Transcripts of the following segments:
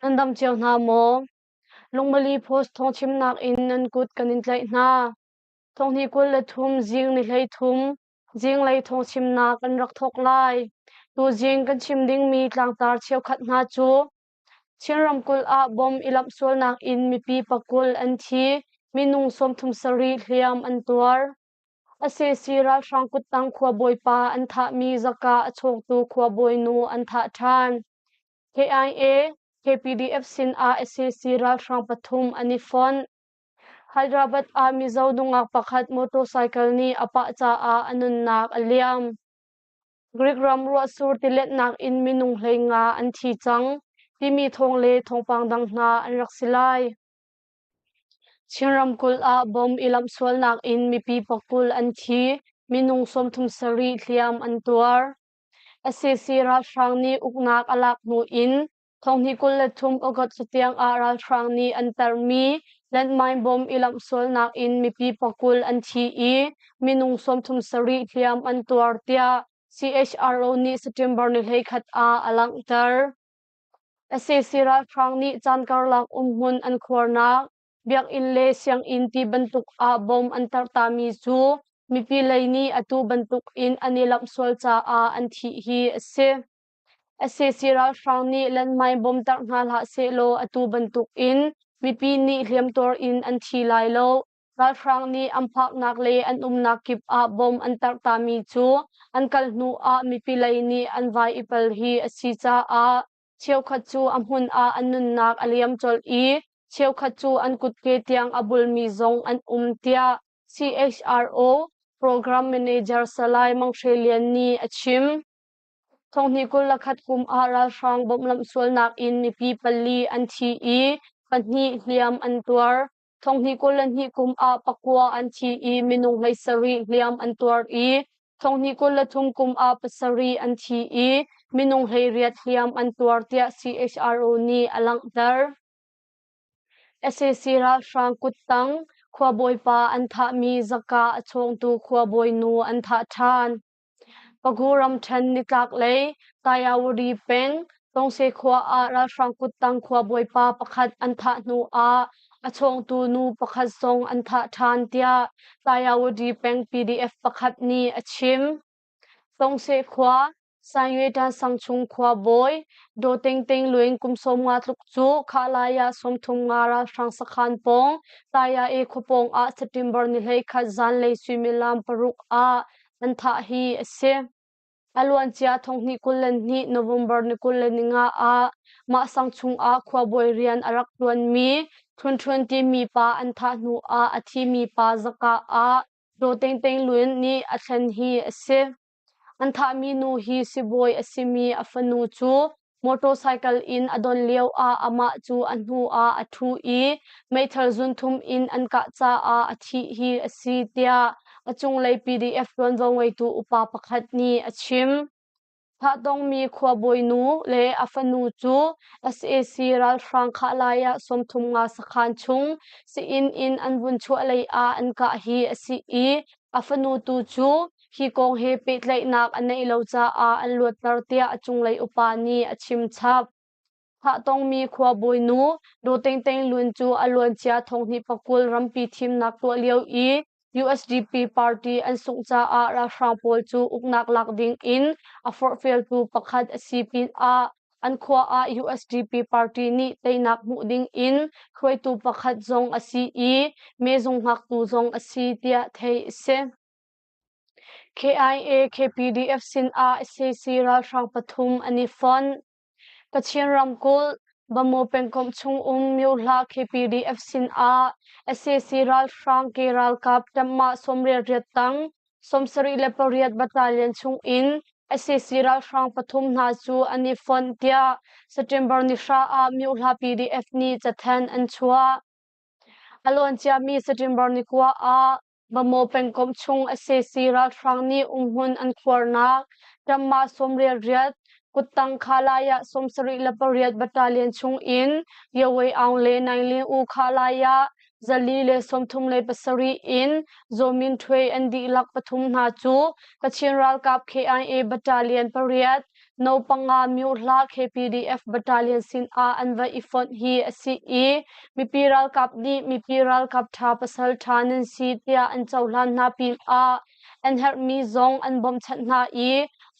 Nan dam cio hna maw? Lungmali Post thawngchimnak in nan kut kan in tlaih hna. Thonghnih 23 zing ni 13 zinglei thawngchimnak kan rak thawk lai. Tuzing kan chim dingmi tlangtar cheukhat hna cu Chin ramkulh ah bom i lamh sualnak in mipi pakul an thi, minung 37 hliam an tuar. Sac ralhrang kuttang khuabawi pa an thahmi zaka a chawngtu khuabawi nu an thah ṭhan. KIA, KPDF sin ah sac ralhrang pathum an i fonh. Hyderabad ah Mizo nungak pakhat motorcycle nih a pah caah a nunnak a liam. Greek ram ruahsur tiletnak in minung 15 an thi cang timi thawng le thawngpang dang hna an rak si lai. Chin ramkulh ah bom i lamhsualnak in mipi pakul an thi, minung 37 hliam an tuar. Sac ralhrang nih uknak a lak hnu in thonghnih 23 August tiang ah ralhrang nih an tarmi landmine bom i lamhsualnak in mipi pakul an thi i minung 37 hliam an tuar tiah CHRO nih September ni 11 ah a langhter. Sac ralhrang nih caan karlak umhmun an khuarnak biakinn le sianginn ti bantuk ah bom an tartami cu mipi lei nih atu bantuk in an i lamhsual caah an thih hi a si. Sac ralhrang nih landmine bom tarh hna hlah sehlaw atu bantuk in mipi nih hliamtuar in an thi lai lo. Ralhrang nih an phaknak le an umnak kip ah bom an tarhtami cu an kal hnu ah mipi lei nih an vai i pal hi a si caah cheukhat cu a hmun ah an nunnak a liam colh i cheukhat cu an kutke tiang a bulmi zong an um tiah CHRO Program Manager Salai Mang Hre Lian nih a chim. Thonghnih 21 kum ah ralhrang bawmhlamh sualnak in mipi pali an thi i pahnih hliam an tuar. Thonghnih 22 kum ah pakua an thi i minung 17 hliam an tuar i thonghnih 23 kum ah pasarih an thi i minung 18 hliam an tuar tiah CHRO nih a langhter. Sac ralhrang kuttang khuabawipa an thahmi zaka a chawngtu khuabawi nu an thah ṭhan. Pagu ramṭhen nitlaklei Tayawari peng Tongse khua ah ralhrang kuttang khuabawipa pakhat an thah hnu ah a chawngtu nu pakhat zong an thah ṭhan tiah Tayawadi peng PDF pakhat nih a chim. Tongse khua Sanyuetan sangchung khuabawi Daw Ting Ting Luing kum 50 tluk cu Khalaya 35 ralhrang sakhan pawng Taya-e khua pawng ah September ni 11 zanlei suimilam paruk ah an thah hi a si. A luancia thonghnih 22 November ni 25 ah mah sang chungah khuabawi rian a rak ṭuanmi Htun Htun timi pa an thah hnu ah a thimi pa zaka ah Daw Ting Ting Lwin nih a thlen hi a si. An thahmi nu hi sibawi a simi a fanu cu motorcycle in a don lioah amah cu a hnu ah a ṭhu i meithal zunthum in an kah caah a thih hi a si tiah a cunglei PDF ṭuanvo ngeitu upa pakhat nih a chim. Thah tongmi khuabawi nu le a fanu cu sac ralhrang khah lai ah 35 sakhan chung sii-inn in an vun chuah lei ah an kah hi a si i a fanu tu cu hi kong he pehtlaihnak a neih lo caah an luatter tiah a cunglei upa nih a chim chap. Thah tongmi khuabawi nu Daw Teng Teng Lun cu a luancia thonghnih pakul rampi thimnak tuah lio i USDP party an sungh caah ralhrang pawl cu uknak lak ding in a forhfialtu pakhat a si pinah an khua ah USDP party nih teinak hmuh ding in hruaitu pakhat zong a si i mezung hngaktu zong a si tiah theih a si. KIA KPDF sin ah sac ralhrang pathum an i fonh. Kachin ramkulh Bamaw pengkomh chung um Myohla KPDF sin ah sac ralhrang ke ralkap ṭamhmah 98 tang 78 battalion chung in sac ralhrang pathum hna cu an i fonh tiah September ni hra ah Myohla PDF nih cathanh an chuah. A luanciami September ni kua ah Bamaw pengkomh chung sac ralhrang nih umhmun an khuarnak ṭamhmah 98 kuttang Khalaya 78 battalion chung in Yawei Aung le Naing U Khalaya 437 in Zaw Min Htwe an dihlak pathum hna cu Kachin ralkap KIA battalion pariat. No. 5 Myohla KPDF Battalion sin ah an va i fonh hi a si i mipi ralkap nih mipi ralkap ṭha pasal ṭha nan si tiah an cohlan hna pinah an herhmi zong an bawmhchanh hna i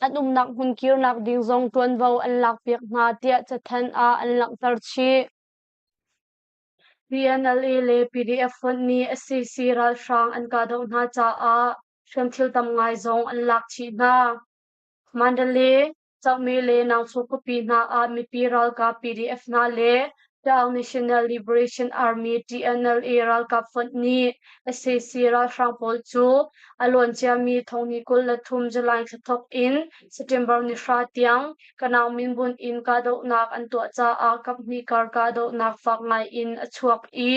an umnak hmun kirnak ding zong ṭuanvo an lakpiak hna tiah cathanh ah an langhter chih. PNLA le PDF fonh nih SAC ralhrang an kahdoh hna caah hriamthil tam ngai zong an lak chih hna. Mandalay, Cangmi le Nangchu khuapi hna ah mipi ralkap PDF hna le Ta'ang National Liberation Army TNLA ralkap fonh nih sac ralhrang pawl cu a luan ciami thonghni 23 July thla thawk in September ni hra tiang Kanau minbun in kahdohnak an tuah caah kaphnih kar kahdohnak fak ngai in a chuak i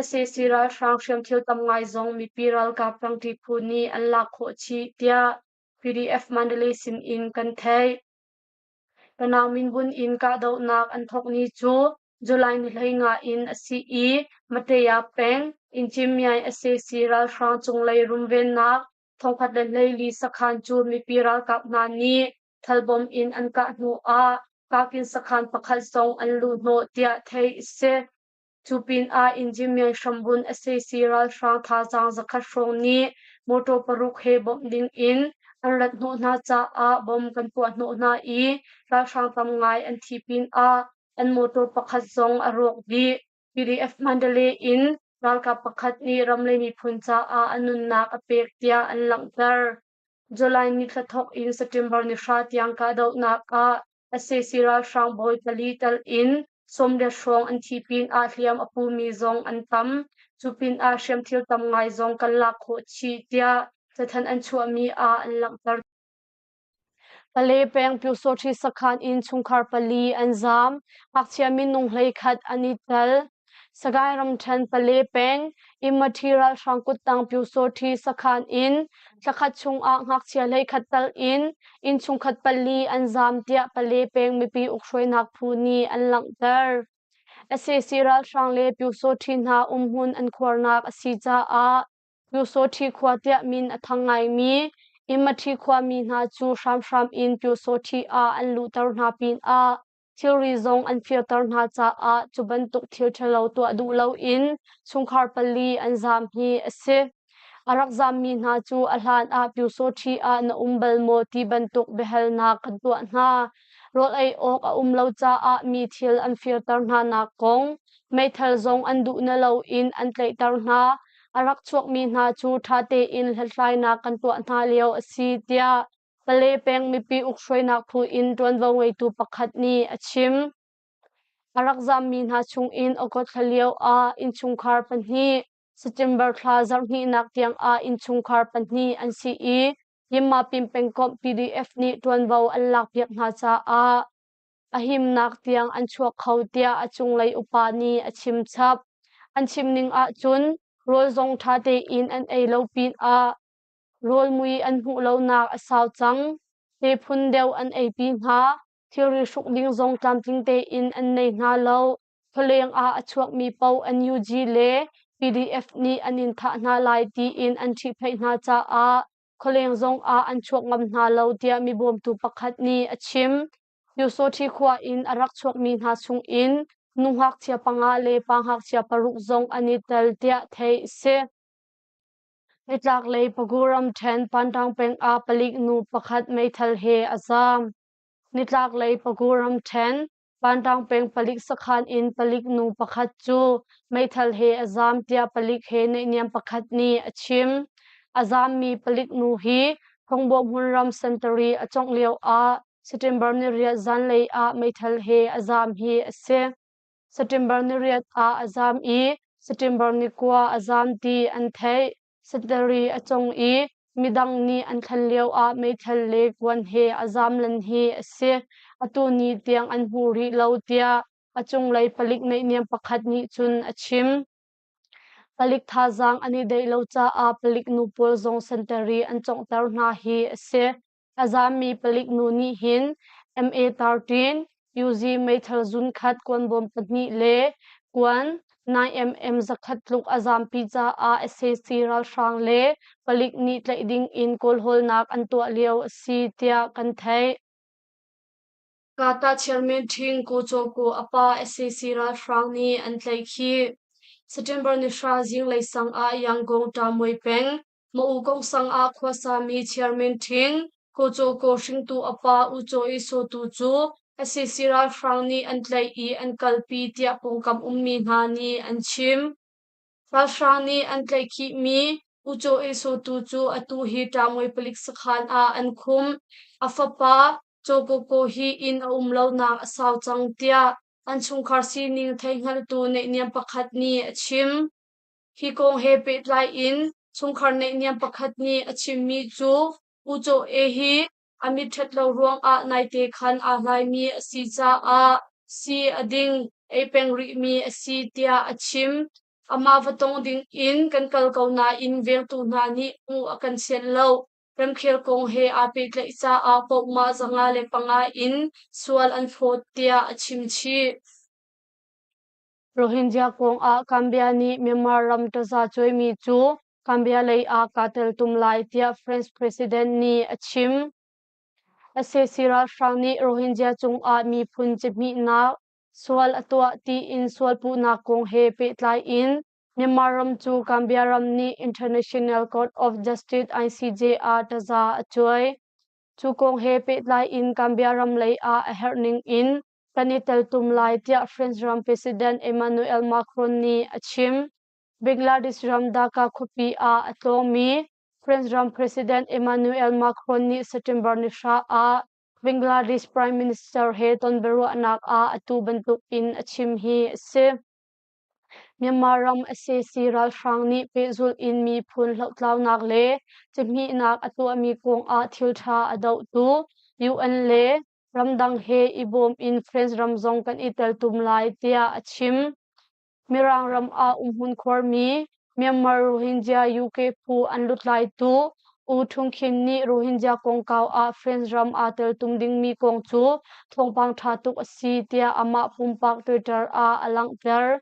sac ralhrang hriamthil tam ngai zong mipi ralkap rangṭi phu nih an lak khawh chih tiah PDF Mandalay sin in kan theih. Kanau minbun in kahdohnak an thawk ni cu July ni 15 in a si i Mateya peng Inchimyai sac ralhrang cunglei rumvennak 1014 sakhan cu mipi ralkap hna nih thalbom in an kah hnu ah kakin sakhan pakhat zong an luhhnawh tiah theih a si. Cu pinah engineer hrambun sac ralhrang thazaang 100 hrawng nih motor paruk he bawmh ding in an rat hnawh hna caah bom kan puah hnawh hna i ralhrang tam ngai an thi pinah an motor pakhat zong a rawk dih. PDF Mandalay in ralkap pakhat nih ram le miphun caah a nunnak a pek tiah an langhter. July ni thla thawk in September ni hra tiang kahdohnak ah sac ralhrang bawi pali tal in 90 hrawng an thi pinah hliam a pumi zong an tam. Cu pinah hriamthil tam ngai zong kan lak khawh chih tiah cathanh an chuahmi ah an langhter. Pale peng Pyusawṭhi sakhan in chungkhar pali an zaam. Ngakchia minung 11 an i tel. Sagaing ramṭhen Pale peng Immathi ralhrang kuttang Pyusawṭhi sakhan in thlakhat chungah ngakchia 11 tal in innchungkhat pali an zaam tiah Pale peng mipi ukhruainak phu nih an langhter. Sac ralhrang le Pyusawṭhi hna umhmun an khuarnak a si caah Pyusawṭhi khua tiah min a thang ngaimi Immathi khuami hna cu hramhram in Pyusawṭhi ah an luhter hna pinah thilri zong an firter hna caah cu bantuk thil ṭhalo tuah duh loin chungkhar pali an zaam hi a si. A rak zaammi hna cu a hlan ah Pyusawṭhi ah na um bal maw ti bantuk biahalnak kan tuah hna. Rawl ei awk a um lo caah mi thil an firter hnanak kong, meithal zong an duh na loin an tlaihter hna. A rak chuakmi hna cu ṭha tein hlathlainak kan tuah hna lio a si tiah Pale peng mipi ukhruainak phu in ṭuanvo ngeitu pakhat nih a chim. A rak zaammi hna chungin August thla lio ah innchungkhar pahnih, September thla zarhhnihnak tiangah innchungkhar pahnih an si i Yinmapin pengkomh PDF nih ṭuanvo an lakpiak hna caah a himnak tiang an chuak kho tiah a cunglei upa nih a chim chap. An chim ning ahcun rawl zong ṭha tein an ei lo pinah rawl mui an hmuh lonak a sau cang. Te phun deuh an eipi hna. Thilri hruk ding zong tlamtling tein an nei hna lo. Khualeng ah a chuakmi paoh NUG le PDF nih an in thah hna lai tiin an ṭhihphaih hna caah khualeng zong ah an chuak ngam hna lo tiah mibawmtu pakhat nih a chim. Pyusawṭhi khua in a rak chuakmi hna chungin nu ngakchia panga le pa ngakchia paruk zong an i tel tiah theih a si. Nitlaklei Pagu ramṭhen Pantang peng ah palik nu pakhat meithal he a zaam. Nitlaklei Pagu ramṭhen Pantang peng palik sakhan in palik nu pakhat cu meithal he a zaam tiah palik he naihniam pakhat nih a chim. A zaammi palik nu hi Thongbawh hmunram sentari a cawngh lio ah September 8 zanlei ah meithal he a zaam hi a si. September 8 ah a zaam i September 9 a zaam ti an theih. Sentari a cong i midang nih an thlen lio ah meithal le kuan he a zaam lan hi a si. Atu ni tiang an hmu rih lo tiah a cunglei palik naihniam pakhat nih cun a chim. Palik thazaang an i deih lo caah palik nu pawl zong sentari an conghter hna hi a si. A zaammi palik nu nih hin MA-13 Uzi meithal zunkhat kuanbawm pahnih le kuan 9mm 100 tluk a zaampi caah sac ralhrang le palik nih tlaih ding in kawlhawlnak an tuah lio a si tiah kan theih. Kata chairman ṭhing Ko Caw Ko a pa sac ralhrang nih an tlaihkhih. September ni 9 zinglei sang ah Yangon Tamuai peng Ma'u Kong sang ah khuasami chairman ṭhing Ko Caw Ko hringtu a pa U Caw I Saw Tu cu sac ralhrang nih an tlaih i an kalpi tiah pawngkam ummi hna nih an chim. Ralhrang nih an tlaihkhihmi U Caw I Saw Tu cu atu hi Tamuai palik sakhan ah an khumh. A fapa Caw Ko Ko hi inn a um lonak a sau cang tiah an chungkhar sining theihngaltu naihniam pakhat nih a chim. Hi kong he pehtlai in chungkhar naihniam pakhat nih a chimmi cu U Caw E hi a mit ṭhat lo ruangah naite khan aa hlaimi a si caah sii a ding, ei peng rihmi a si tiah a chim. Amah va tong ding in kan kal ko nain vengtu hna nih hmuh a kan sianh lo. Ramkhel kong he aa pehtlaih caah pohmah 505 in sual an phawt tiah a chim chih. Rohingya kong ah Gambia nih Myanmar ram taza cuaimi cu Gambia lei ah kaa teltum lai tiah French President nih a chim. Sac ralhrang nih Rohingya cungah miphun cihmihnak sual a tuah tiin sualpuhnak kong he pehtlai in Myanmar ram cu Gambia ram nih International Court of Justice ICJ ah taza a cuai. Cu kong he pehtlai in Gambia ram lei ah a herh ning in kan i teltum lai tiah French ram President Emmanuel Macron nih a chim. Bangladesh ram Dhaka khuapi ah a tlawngmi French ram President Emmanuel Macron nih September ni 9 ah Bangladesh Prime Minister he tonbiaruahnak ah atu bantuk in a chim hi a si. Myanmar ram sac ralhrang nih pehzulh in miphun hlohtlaunak le cihmihnak a tuahmi kongah thilṭha a dohtu UN le ramdang he i bawm in French ram zong kan i teltum lai tiah a chim. Mirang ram ah umhmun khuarmi Myanmar Rohingya UK phu an lutlaitu U Thung Khin nih Rohingya kongkau ah French ram aa teltum dingmi kong cu thawngpang ṭha tuk a si tiah amah pumpak Twitter ah a langhter.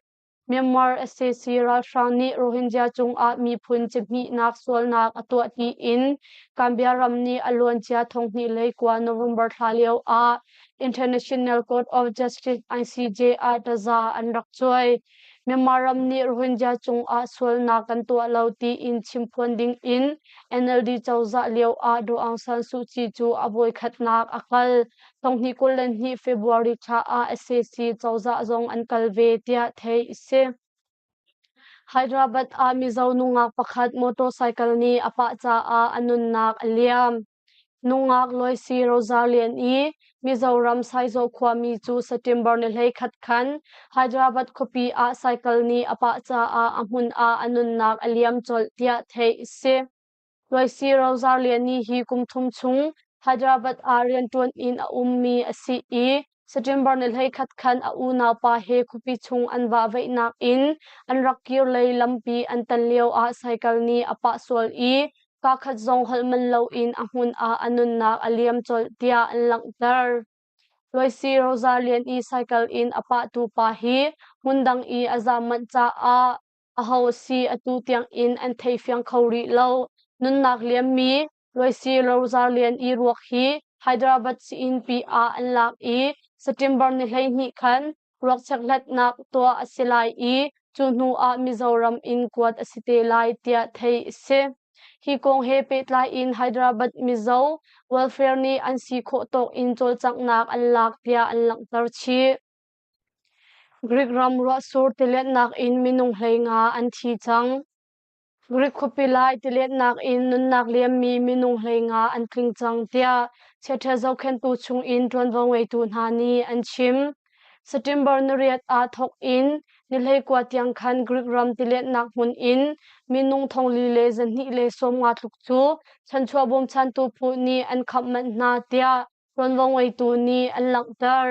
Myanmar sac ralhrang nih Rohingya cungah miphun cihmihnak sualnak a tuah tiin Gambia ram nih a luancia 2021 November thla lio ah International Court of Justice ICJ ah taza an rak cuai. Myanmar ram nih Rohingya cungah sualnak kan tuah lo tiin chimphuan dingin NLD cozah lio ah Daw Aung San Suu Kyi cu a voikhatnak a kal. 2022 February thla ah sac cozah zong an kal ve tiah theih a si. Hyderabad ah Mizo nungak pakhat motorcycle nih a pah caah a nunnak a liam. Nungak Loisi Rosalian i Mizoram Saizaw khuami cu September ni 11 khan Hyderabad khuapi ah cycle nih a pah caah a hmun ah a nunnak a liam colh tiah theih a si. Loisi Rosaliani hi kum thum chung Hyderabad ah rianṭuan in a ummi a si i September ni 11 khan a unaupa he khuapi chung an vahveihnak in an rak kir lei lampi an tan lioah cycle nih a pah sual i kakhat zong holh manh loin a hmun ah a nunnak a liam colh tiah an langhter. Loisi Rosalian i cycle in a pahtu pa hi hmundang i a zaam manh caah aho a si atu tiang in an thei fiang kho rih lo. Nunnak liammi Loisi Rosalian i ruak hi Hyderabad sii-innpi ah an lak i September ni 12 khan ruak chekhlatnak tuah a si lai i cu hnu ah Mizoram in kuat a si te lai tiah theih a si. Hi kong he pehtlai in Hyderabad Mizo Welfare nih an si khawh tawk in cawlcanghnak an lak tiah an langhter chih. Greek ram ruahsur tiletnak in minung 15 an thi cang. Greek khuapi lai tiletnak in nunnak liammi minung 15 an tling cang tiah chiaṭha zohkhenhtu chungin ṭuanvo ngeitu hna nih an chim. September nariat ah thawk in ni 19 tiang khan Greek ram tiletnak hmun in minung 4,250 tluk cu chanchuah bawmchantu phu nih an khamh manh hna tiah ṭuanvo ngeitu nih an langhter.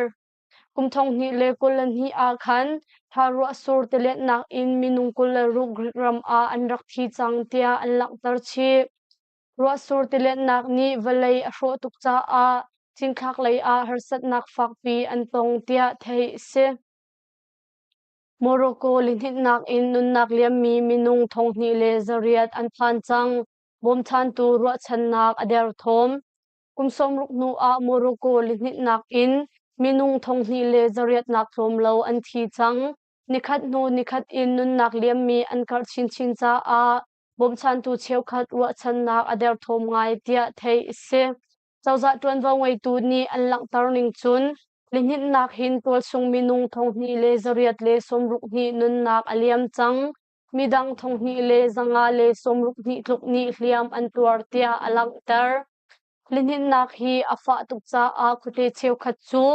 Kum 2022 ah khan thla ruahsur tiletnak in minung 26 Greek ram ah an rak thi cang tiah an langhter chih. Ruahsur tiletnak nih vawlei a hrawh tuk caah cinthlak lei ah harsatnak fakpi an tong tiah theih a si. Morocco lihninhnak in nunnak liammi minung 2800 an phan cang. Bawmchantu ruahchannak a derthawm. Kum 60 hnu ah Morocco lihninhnak in minung thonghnih le zariatnak tlawm lo an thi cang. Nikhat hnu nikhat in nunnak liammi an karh chinchin caah bawmchantu cheukhat ruahchannak a derthawm ngai tiah theih a si. Cozah ṭuanvo ngeitu nih an langhter ning cun lihninhnak hin tualchung minung thonghnih le zariat le sawmruk hnih nunnak a liam cang. Midang thonghnih le zanga le sawmruk hnih tluk nih hliam an tuar tiah a langhter. Lihninhnak hi a fah tuk caah khuate cheukhat cu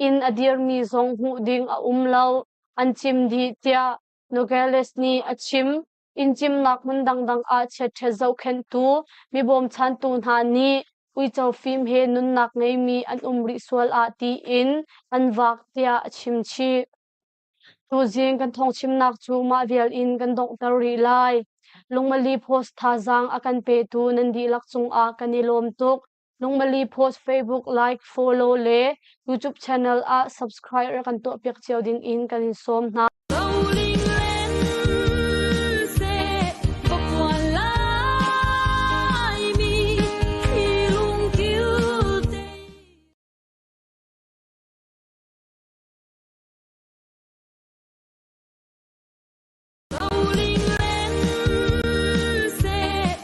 inn a dirmi zong hmuh ding a um lo, an cim dih tiah Nogales nih a chim. Inn cimnak hmun dangdang ah chiatṭhat zohkhenhtu, mi bawmchantu hna nih uico fim he nunnak ngeimi an um rih sual ah tiin an vak tiah a chim chih. Tuzing kan thawngchimnak cu mah vial in kan donghter rih lai. Lungmali Post thazaang a kan petu nan dihlak cungah kan i lawm tuk. Lungmali Post Facebook like, follow le YouTube channel ah subscribe rak kan tuahpiak cio ding in kan in sawm hna.